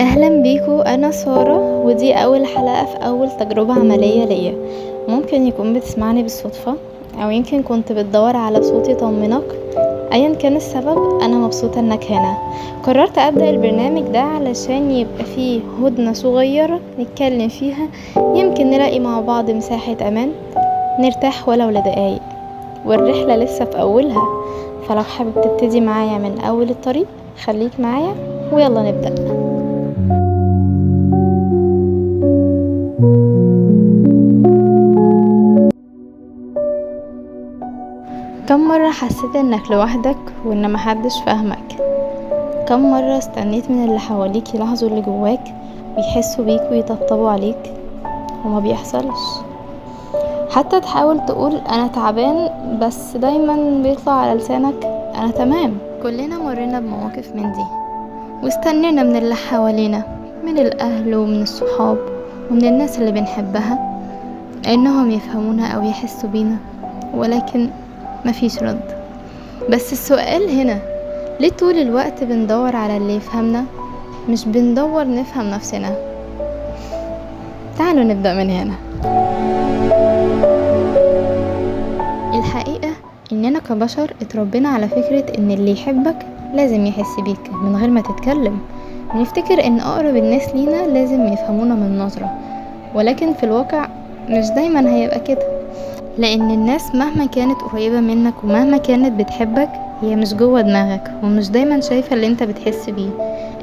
اهلا بيكو، انا سارة، ودي اول حلقة في اول تجربة عملية ليا. ممكن يكون بتسمعني بالصدفة، او يمكن كنت بتدور على صوت يطمنك. ايا كان السبب، انا مبسوطة انك هنا. قررت ابدأ البرنامج ده علشان يبقى فيه هدنة صغيرة نتكلم فيها، يمكن نلاقي مع بعض مساحة امان نرتاح ولو لدقايق. والرحلة لسه في اولها، فلو حابب تبتدي معايا من اول الطريق خليك معايا ويلا نبدأ. كم مرة حسيت انك لوحدك وان محدش فاهمك؟ كم مرة استنيت من اللي حواليك يلاحظوا اللي جواك ويحسوا بيك ويطبطبوا عليك وما بيحصلش؟ حتى تحاول تقول انا تعبان، بس دايما بيطلع على لسانك انا تمام. كلنا مرينا بمواقف من دي، واستنينا من اللي حوالينا، من الاهل ومن الصحاب ومن الناس اللي بنحبها، انهم يفهمونا او يحسوا بينا، ولكن مفيش رد. بس السؤال هنا، ليه طول الوقت بندور على اللي يفهمنا مش بندور نفهم نفسنا؟ تعالوا نبدأ من هنا. الحقيقة إننا كبشر اتربينا على فكرة إن اللي يحبك لازم يحس بيك من غير ما تتكلم، ونفتكر إن أقرب الناس لينا لازم يفهمونا من نظرة، ولكن في الواقع مش دايما هيبقى كده، لأن الناس مهما كانت قريبة منك ومهما كانت بتحبك هي مش جوه دماغك، ومش دايما شايفة اللي انت بتحس بيه.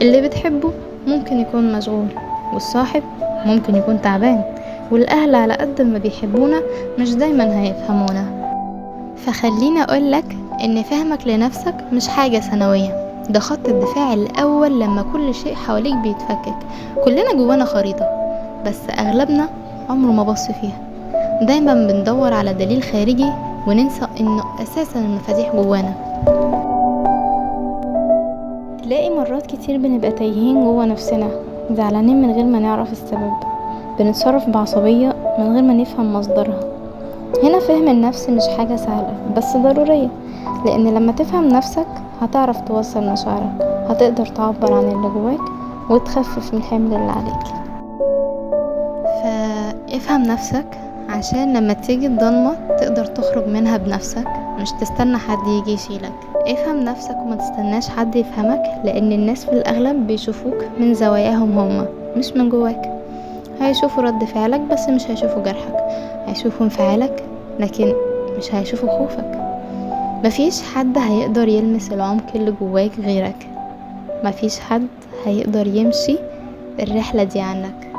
اللي بتحبه ممكن يكون مشغول، والصاحب ممكن يكون تعبان، والأهل على قد ما بيحبونا مش دايما هيفهمونا. فخليني أقولك إن فهمك لنفسك مش حاجة ثانوية، ده خط الدفاع الأول لما كل شيء حواليك بيتفكك. كلنا جوانا خريطة، بس أغلبنا عمره ما بص فيها. دايما بندور على دليل خارجي وننسى إنه أساسا المفاتيح جوانا. تلاقي مرات كتير بنبقى تايهين جوا نفسنا، زعلانين من غير ما نعرف السبب، بنتصرف بعصبية من غير ما نفهم مصدرها. هنا فهم النفس مش حاجة سهلة بس ضرورية، لأن لما تفهم نفسك هتعرف توصل مشاعرك، هتقدر تعبر عن اللي جواك وتخفف من الحمل اللي عليك. فافهم نفسك عشان لما تيجي الضلمة تقدر تخرج منها بنفسك، مش تستنى حد يجي يشيلك. افهم نفسك وما تستناش حد يفهمك، لأن الناس في الأغلب بيشوفوك من زواياهم هما مش من جواك. هيشوفوا رد فعلك بس مش هيشوفوا جرحك، هيشوفوا انفعالك لكن مش هيشوفوا خوفك. مفيش حد هيقدر يلمس العمق اللي جواك غيرك، مفيش حد هيقدر يمشي الرحلة دي عنك.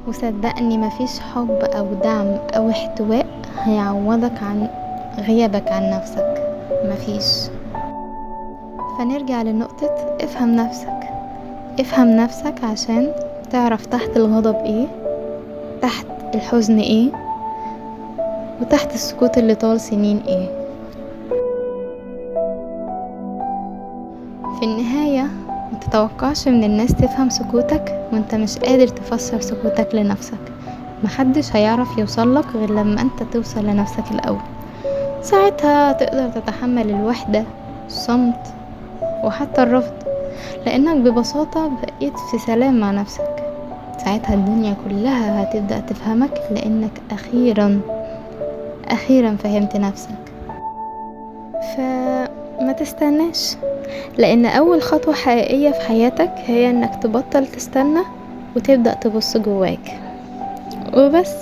وصدقني مفيش حب أو دعم أو احتواء هيعوضك عن غيابك عن نفسك، مفيش. فنرجع لنقطة افهم نفسك. افهم نفسك عشان تعرف تحت الغضب ايه، تحت الحزن ايه، وتحت السكوت اللي طال سنين ايه. في النهاية ما تتوقعش من الناس تفهم سكوتك وانت مش قادر تفسر سكوتك لنفسك. محدش هيعرف يوصلك غير لما انت توصل لنفسك الأول. ساعتها تقدر تتحمل الوحدة، الصمت، وحتى الرفض، لأنك ببساطة بقيت في سلام مع نفسك. ساعتها الدنيا كلها هتبدأ تفهمك، لأنك أخيرا فهمت نفسك. فما تستناش، لأن أول خطوة حقيقية في حياتك هي أنك تبطل تستنى وتبدأ تبص جواك وبس.